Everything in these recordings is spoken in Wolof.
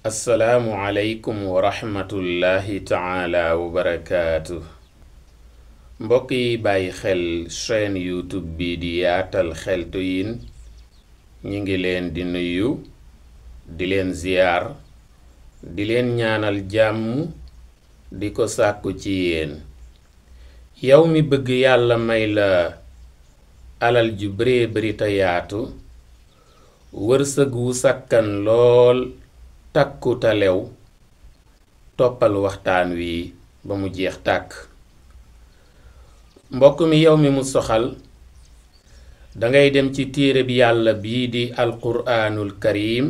assalaamu aleykum wa rahmatullahi taala wa barakaatu. mbokk yi bàyyi xel chaîne youtube bi di yaatal xeltu yin ñi ngi leen di nuyu di leen ziyaar di leen ñaanal jàmm di ko sàkku ci yéen. yow mi bëgg yàlla may la alal ju bëree bëri te yaatu, wërsëg wu sakkan lool takku ta lew, toppal waxtaan wi ba mu jeex tàkk. mbokk mi yow mi mu soxal, dangay dem ci téere bi yàlla bii di alquraanul karim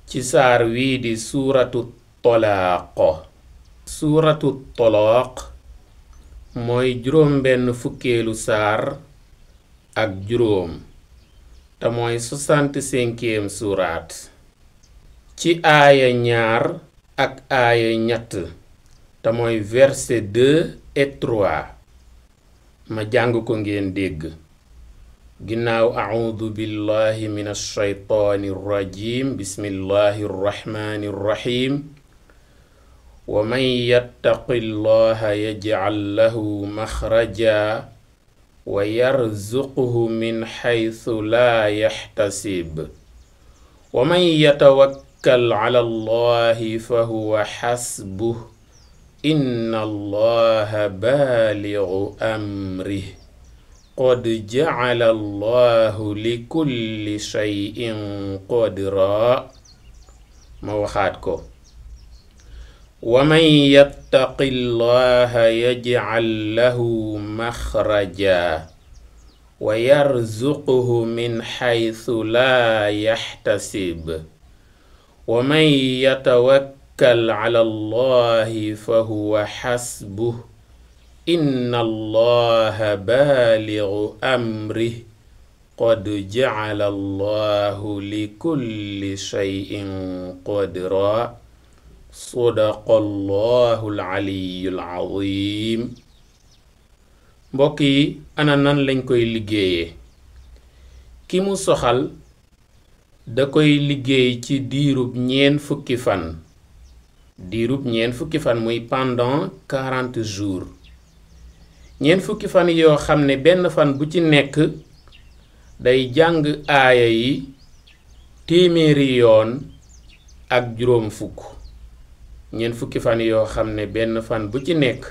ci saar wii di suuratu tolaaq. suuratu tolaaq mooy juróom benn fukkeelu saar ak juróom, te mooy 65e suuraat. ci aaya 2 ak aaya 3, te mooy verset 2 et 3. ma jàng ko ngeen dégg. ginnaaw a'uudu billahi min ash-shaytaani rajim, bismillahi rrahmani rrahim. wa man yattaqi llaha yaj'al lahu maxraja wa yarzuqhu min xaytu laa yaxtasib wa man yatawakkal ala allahi fa huwa xasbuh inna allaha baaligu amrih qad ja'ala allahu li kulli shay'in qadra. ma waxaat ko. wa man yattaqi llaha yaj'al lahu maxraja wa yarzuqhu min xaytu laa yaxtasib wa man yatawakkal ala allahi fa huwa xasbuh inna allaha baaligu amrih qad ja'ala allahu li kulli shay'in qadra. sadaqallahul aliyyul azim. mbokk yi, ana nan lañ koy liggéeyee? ki mu soxal da koy liggéey ci diirub ñeen fukki fan. muy pendant 40 jours. ñeen fukki fan yoo xam ne benn fan bu ci nekk day jàng aaya yi téeméeri yoon ak juróom fukk. ñeen fukki fan yoo xam ne benn fan bu ci nekk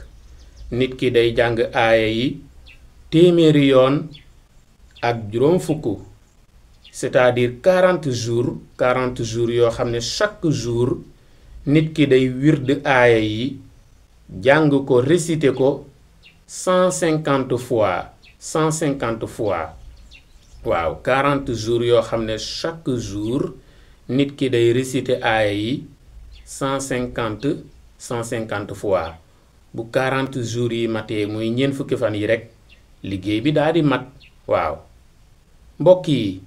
nit ki day jàng aaya yi téeméeri yoon ak juróom fukk, c'est-à-dire 40 jours yoo xam ne chaque jour nit ki day wird aaya yi jàng ko, réciter ko 150 fois. waaw, 40 jours yoo xam ne chaque jour nit ki day réciter aaya yi 150 fois. bu 40 jours yi matee muy ñeent fukki fan yi rekk liggéey bi daal di mat. waaw mbokk yi,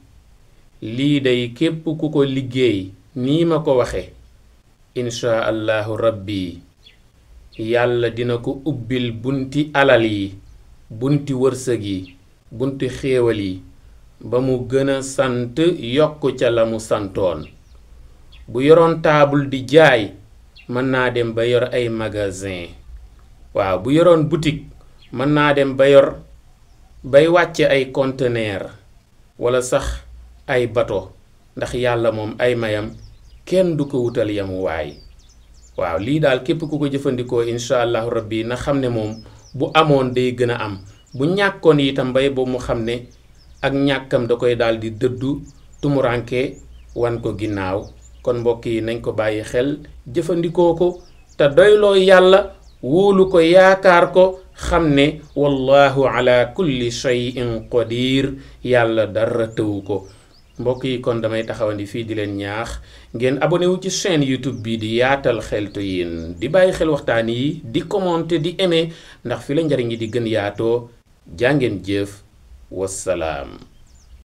lii day képp ku ko liggéey nii ma ko waxe, insha allahu rabbi yàlla dina ko ubbil bunti alal yi, bunti wërsëg yi, bunti xéewal yi ba mu gën a sant yokk ca la mu santoon. bu yoroon taabul di jaay, mën naa dem ba yor ay magasin. waaw, bu yoroon boutique mën naa dem ba yor bay wàcce ay conteneur walla sax ay bato, ndax yàlla moom ay mayam kenn du ko wutal yamuwaay. waaw, lii daal képp ku ko jëfandikoo insha allahu rabbi na xam ne moom bu amoon day gën a am, bu ñàkkoon itam bay boobu mu xam ne ak ñàkkam da koy daal di dëddu tumuranke wan ko ginnaaw. kon mbokk yi, nañ ko bàyyi xel, jëfandikoo ko te doyloo yàlla, wóolu ko, yaakaar ko, xam ne wallahu ala kulli shay'in qadir. yàlla dara tëwu ko. mbokk yi, kon damay taxawandi fii di leen ñaax ngeen abonné wu ci chaîne youtube bi di yaatal xeltu yin, di bàyyi xel waxtaan yi, di commenter, di aimer, ndax fi la njariñ yi di gën yaatoo. jàngeen jëf, wassalaam.